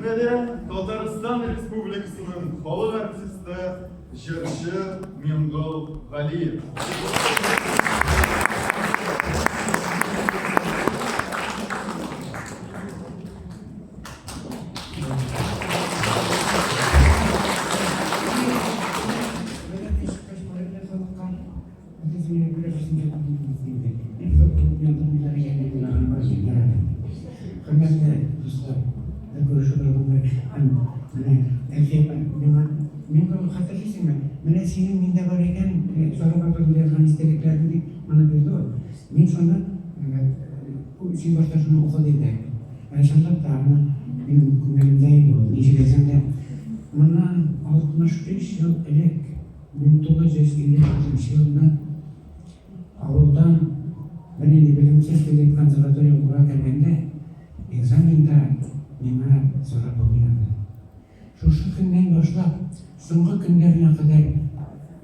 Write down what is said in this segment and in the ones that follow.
Сәхнәдә Татарстан Республикасының халык артисты, җырчы Миңгол Галиев. Хөрмәтле дуслар, бер күрешү бер гомер һәм менә Әлфия апа миңа мин хәтерлисеңме? Менә синең миндә бар икән, Сара апа турында язган истәлекләрең дип моны бирде ул. Мин шуны син башта шуны укы диде. Ә чынлап та аны минем күңелемдә инде ул. Ничек әйтсәң дә, моннан 63 ел элек 1956 елны авылдан бернинди белемсез килеп консерватория укырга кергәндә, экзаменда миңа Сара апа уйнады. Шушы көннән башлап, соңгы көннәренә кадәр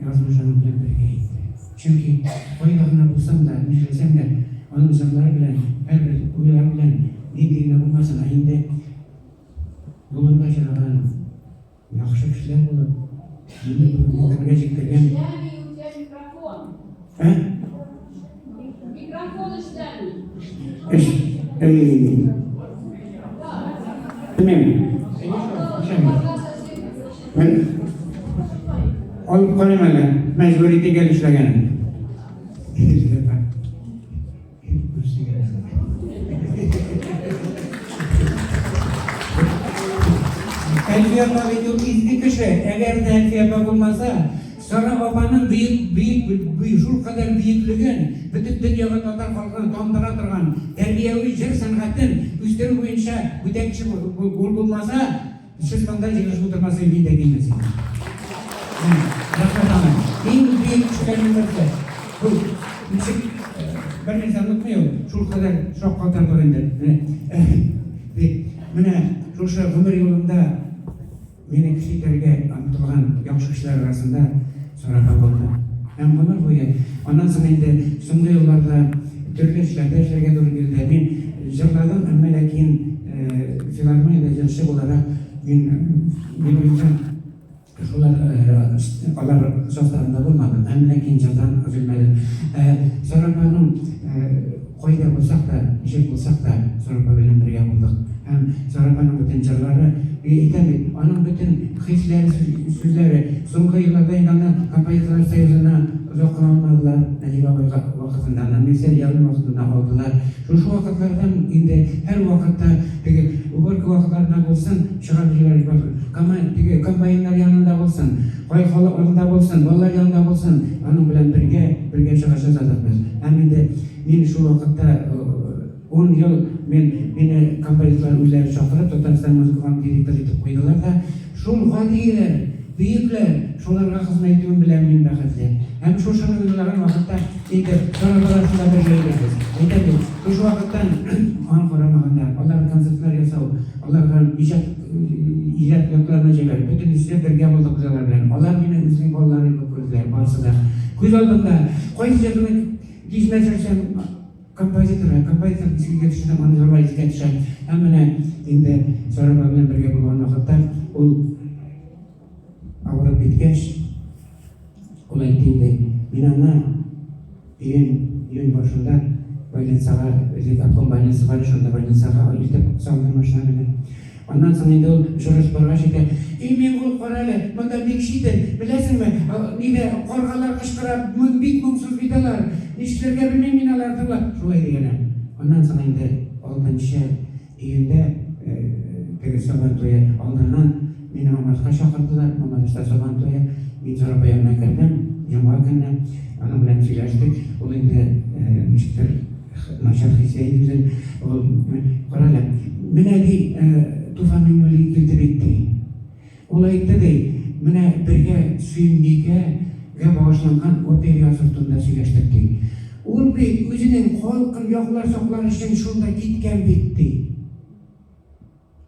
язмыш аның белән бергә итте. Чөнки кайда гына булсам да, нишләсәм дә, аның җырлары белән, һәрбер уйлары белән нинди генә булмасын, ә инде юлында җырлаган Яхшы кешеләр булып, мине бүгенге көнгә җиткергән. Эшләми у тебя микрофон. Ә? Микрофон эшләми. Эш. Эй. Белмим. Мин алып карыйм әле, мәҗбүри төгәл эшләгәнен. Әлфия апа бит ул изге кеше. Әгәр дә Әлфия апа булмаса, Сара апаның бөек, бөек, бөек, шул кадәр бөеклеген, бөтен дөньяга татар халкына тандыра торган тәрбияви җыр сәнгатен үстерү буенча бүтән кеше ул булмаса, Сез монда җыелышып утырмас идек дә килмәс идек. Рәхмәт аңа. Иң бөек кешеләрнең берсе. Бу ничек бер нәрсә онытмый ул, шул кадәр шаккатарлык инде. Менә менә шушы гомер юлында мине кеше итәргә омтылган яхшы кешеләр арасында Сара апа булды. Һәм гомер буе, аннан соң инде соңгы елларда төрле эшләрдә эшләргә туры килде. Мин җырладым, әмма ләкин филармониядә җырчы буларак мин мин уенча шулар алар составында булмадым, әмма ләкин җырдан өзелмәдем. Сара апаның Кайда булсак та, ничек булсак та, Сара апа белән бергә булдык. Һәм Сара апаның бөтен җырлары, мин әйтәм бит, аның бөтен хисләре, сүзләре, соңгы елларда инде аны Композиторлар союзына озак кына алмадылар, Нәҗип абый вакытында, аннан Мирсәй Яруллин вакытында алдылар. Шушы вакытлардан инде һәрвакытта теге уборка вакытларында булсын, чыгарып җибәреп, теге комбайннар янында булсын, Кай халык алдында булсын, балалар янында булсын, аның белән бергә, бергә чыгыш ясадык без. Һәм инде мин шул вакытта 10 ел мин мине композиторлар үзләре чакырып, Татарстан музыка фонды директоры итеп куйдылар да, шул гадиләр, бөекләр, шуларга хезмәт итүем белән мин бәхетле. Һәм шушыны уйлаган вакытта инде Сара баласында бергә идек без. Әйтәм бит, шушы вакыттан аңа карамаганда, алар концертлар ясау, аларга иҗат иҗат йортларына җибәреп, бөтенесе бергә булдык без алар белән. Алар мине үзенең балалары кебек күрделәр, барысы да. Күз алдымда, кайсы җырны исемә төшерсәм, композиторы, композитор искә төшерсәм, аның җырлары искә төшә. Һәм менә инде Сара апа белән бергә булган вакытта ул авырып киткәч, ул әйтте инде, мин аны июнь, июнь башында больницага, элек обком больницасы бар, шунда больницага илтеп салдым машина белән. Аннан соң инде ул очрашып баргач әйтә, "И мин ул кара әле, монда бик читен, беләсеңме, нидә каргалар кычкыра, бик моңсыз бит алар, нишләргә белмим мин аларны тыңлап", шулай дигән. Аннан соң инде 6 Июньдә теге Сабан туе алдыннан мине Мамадышка чакырдылар. Мамадышта Сабан туе. Мин Сара апа янына кердем, җомга көнне. Аның белән сөйләштек. Ул инде ничектер начар хис итә иде үзен. Ул, кара әле, менә ди, Туфан Миңнуллин килде бит ди. Ул әйтте ди, менә бергә Сөембикә гә багышланган опера язу турында сөйләштек ди. Ул бит үзенең халкын яклар саклар өчен шунда киткән бит ди.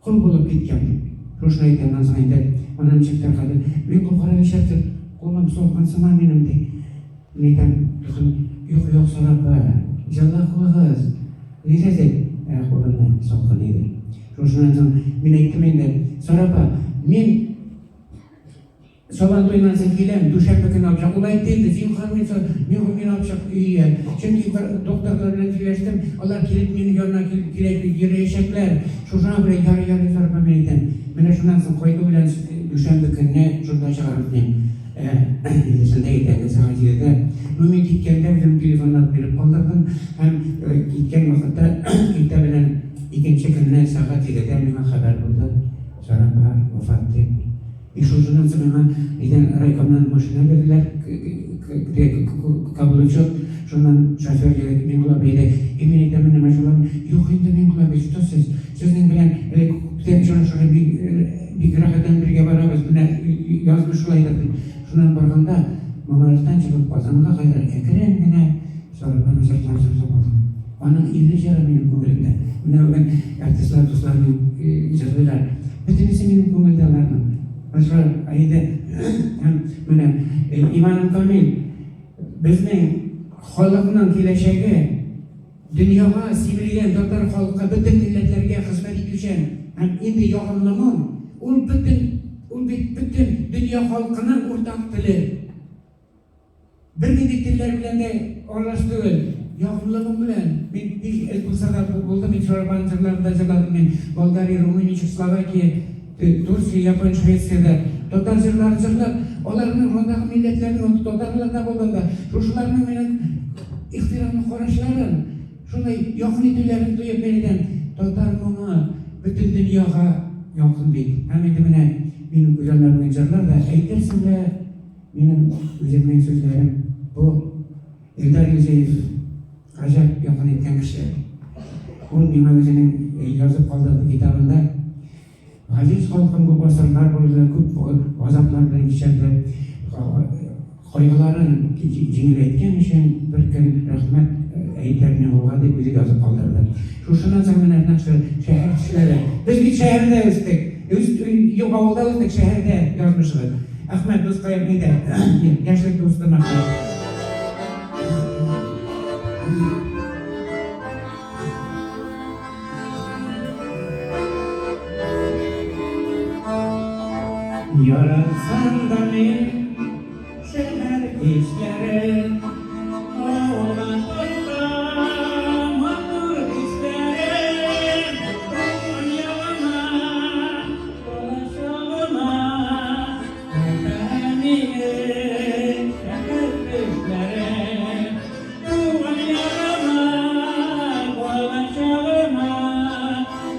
Кол булып киткән дип. Шушыны әйтә, аннан соң инде ана ничектер хәзер, мин кол нишләптер, кулым салкын сыман минем ди. Мин әйтәм, дустым, юк, юк, Сара апа, җылы кулыгыз. Ничә дип, ә кулымны салкын иде. Шушыннан соң мин әйттем инде, Сара апа, мин Сабан туеннан соң киләм, дүшәмбе көне алып чык. Ул әйтте инде, зинһар мин мин мин алып чык өйгә. Чөнки бер докторлар белән сөйләштем, алар килеп минем янына килеп килә йөрәчәкләр. Шушыңа күрә ярый ярый Сара апа, мин әйтәм. Менә шуннан соң кайту белән дүшәмбе көнне шунда чыгарбыз дим. Җидесендә иртәнге сәгать җидедә. Ну, мин киткәндә үзем телефоннар биреп калдырдым һәм киткән вакытта иртә белән икенче көнне сәгать җидедә миңа хәбәр булды. Сара апа вафат дип. И шушыннан соң миңа өйдән райкомнан машина бирделәр, каблучок, шуннан шофер егет Миңгол абый иде. И мин әйтәм, менә машиналар, юк инде Миңгол абый, что сез, сезнең белән элек күптән очрашырга бик, бик рәхәтләнеп бергә барабыз, менә язмыш шулайдыр дип. Шуннан барганда, Мамадыштан чыгып Казанга кадәр әкрен генә Сарыпаны җырлап җырлап алдым. Аның 50 җыры минем күңелемдә. Менә бүген артистлар, дусларым җырлыйлар. Бөтенесе минем күңелдә аларның. Шулай әйдә. Һәм менә иманым камил. Безнең халыкның киләчәге дөньяга сибелгән татар халкы бөтен милләтләргә хезмәт итүчән һәм инде ягымлы моң, ул бөтен ул бит бөтен дөнья халкының уртак теле. Бернинди телләр белән дә аралаш түгел, ягымлылыгым белән. Мин бик әз булса да булды, мин Шарабан җырларын да җырладым мин. Болгария, Румыния, Чехословакия, Турция, Япония, Швециядә татар җырларын җырлап, аларның андагы милләтләрнең, татарлар да булды анда, шушыларның минем ихтирамлы карашларын, шулай якын итүләрен тоеп мин әйтәм, татар моңы бөтен дөньяга якын бит. Һәм инде менә минем күз алдымда бүген җырлар да, әйтерсең лә, Минем үземнең сүзләрем бу. Илдар Юзеев гаҗәп якын иткән кеше. Ул миңа үзенең язып калдырды китабында Газиз халкым күп гасырлар буе күп газаплар белән кичерде. Кайгыларын җиңеләйткән өчен бер көн рәхмәт әйтер миңа дип үзе язып калдырды. Шушыннан соң менә нәкъ шәһәр кешеләре. Без бит шәһәрдә үстек. Юк, авылда үстек, шәһәрдә язмышыбыз. Әхмәт дускаем, әйдә, яшьлек дустым Әхмәт. Яратсам да мин шәһәр кичләрен, авылга кайтам матур хисләрем, туган ягыма, балачагыма кайта минем шәһәр төшләрем. Туган ягыма, балачагыма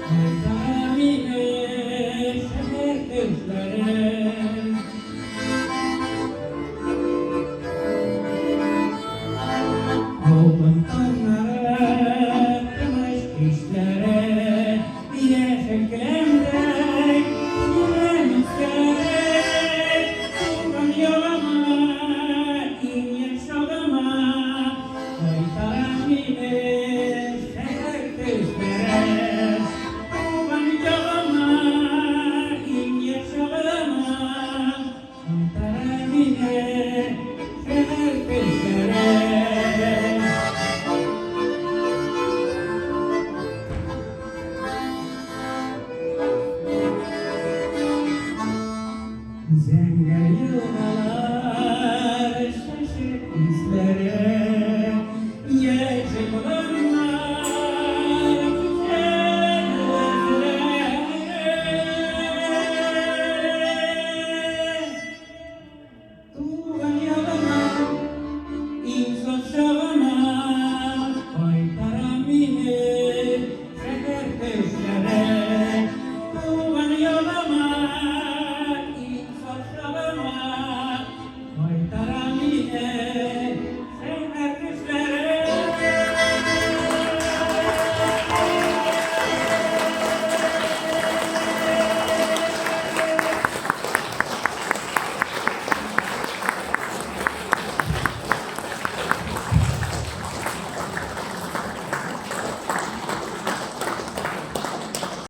кайта минем шәһәр төшләрем. Авылым таңнары, тыныч кичләре, яшел келәт.